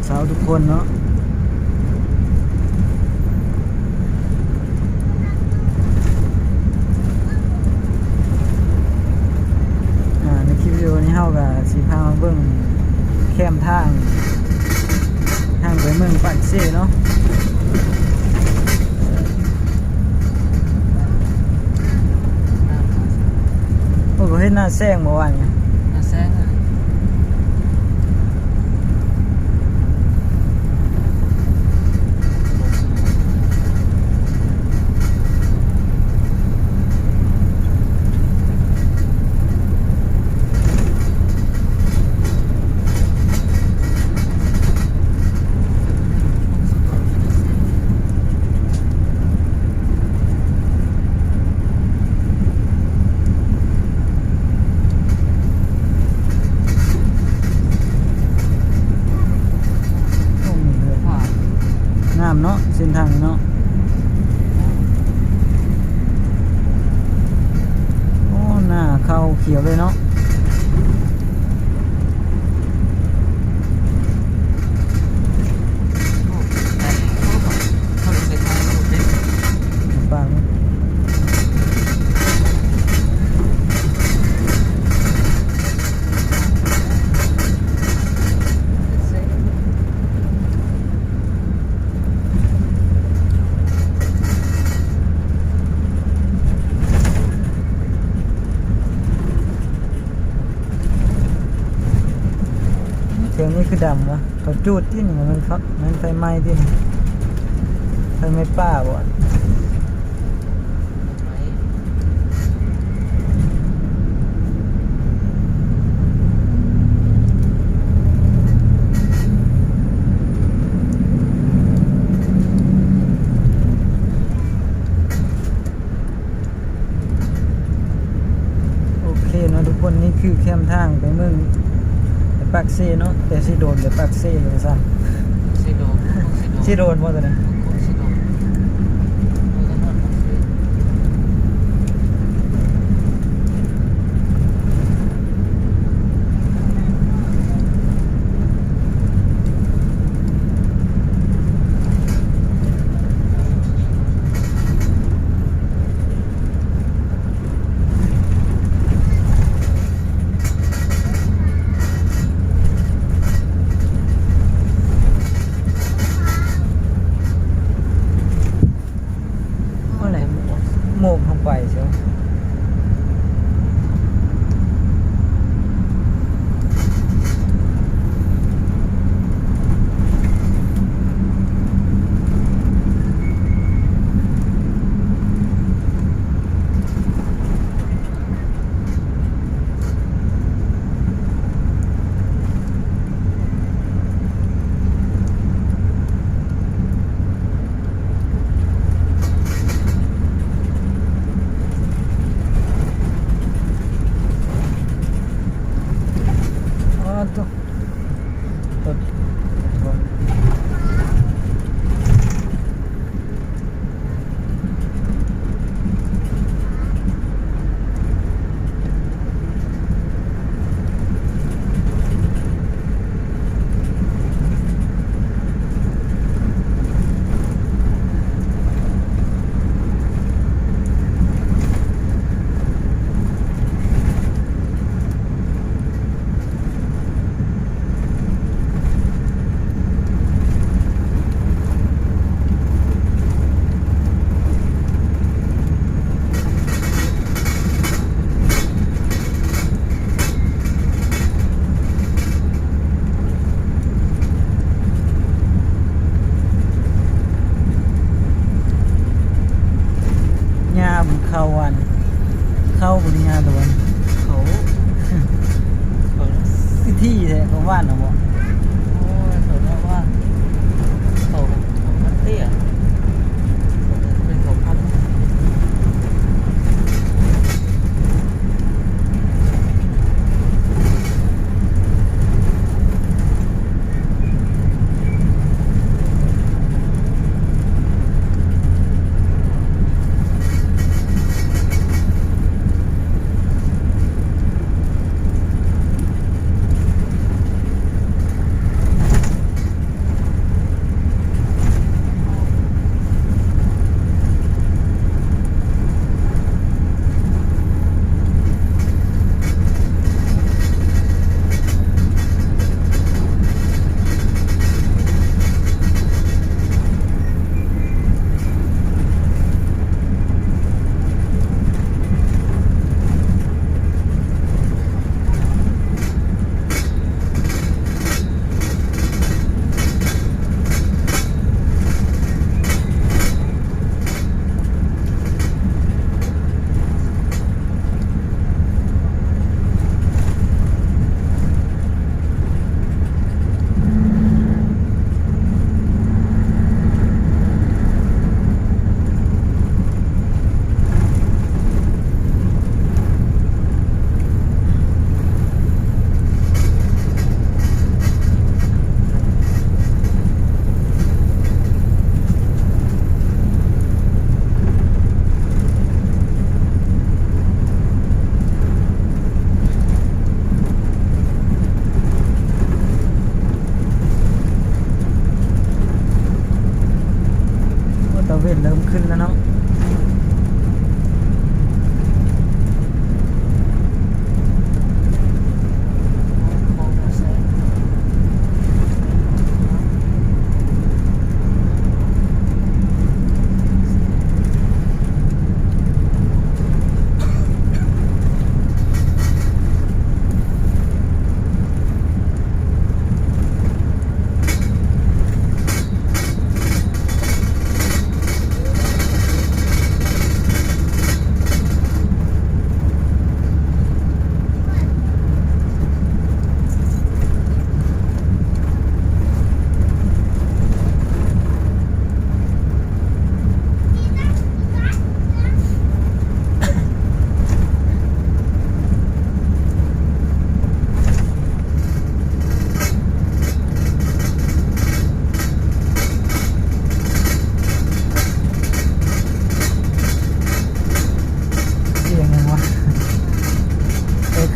ສາວທຸກຄົນເນາະ ອ່າ ໃນຄລິບວິດີໂອນີ້ເຮົາກໍຊິພາມາເບິ່ງແຄມທາງ ທາງໄປເມືອງປາກເຊເນາະ. ໂອ້ ເຂົາເຮັດໜ້າແຊງບໍ່ວ່ານີ້ ໜ້າແຊງ ໂອ້ ມີເຮືອຜ່ານ ງາມເນາະ ເສັ້ນທາງນີ້ເນາະ. ໂອ້ ໜ້າເຂົ້າຂຽວເລີຍເນາະ. ແຖວນີ້ຄືດຳວະ ເຂົາຈູດຕິນີ້ ມັນ ມັນໄຟໄໝ້ຕິນີ້ ໄຟໄໝ້ປ່າບໍ່? ໂອເຄເນາະທຸກຄົນ ນີ້ຄືແຄມທາງໄປເມືອງ ໄປປາກເຊເນາະ ແຕ່ຊິໂດນໄປປາກເຊວ່າຊັ້ນ ຊິໂດນ ຊິໂດນ ຊິໂດນບໍ່ຕົວນີ້? ໂອ້ຍ ໂມກເຮົາໄປຊະ. ອໍ ໂຕ ໂຕ ຍາມເຂົ້າອັນ ເຂົ້າບໍ່ໄດ້ຍາມຕະວັນ ເຂົ້າ ເຂົ້າ ຄືທີ່ແທ້ ເຂົ້າບ້ານນະບໍ່? ໂອ້ຍ ເຂົ້າແນວວ່າ ເຂົ້າ ເຂົ້າພັນເຕ້ ເຂົ້າພັນ ເຂົ້າພັນ. ໂ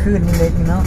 ຄືນນີ້ເລັກນີ້ເນາະ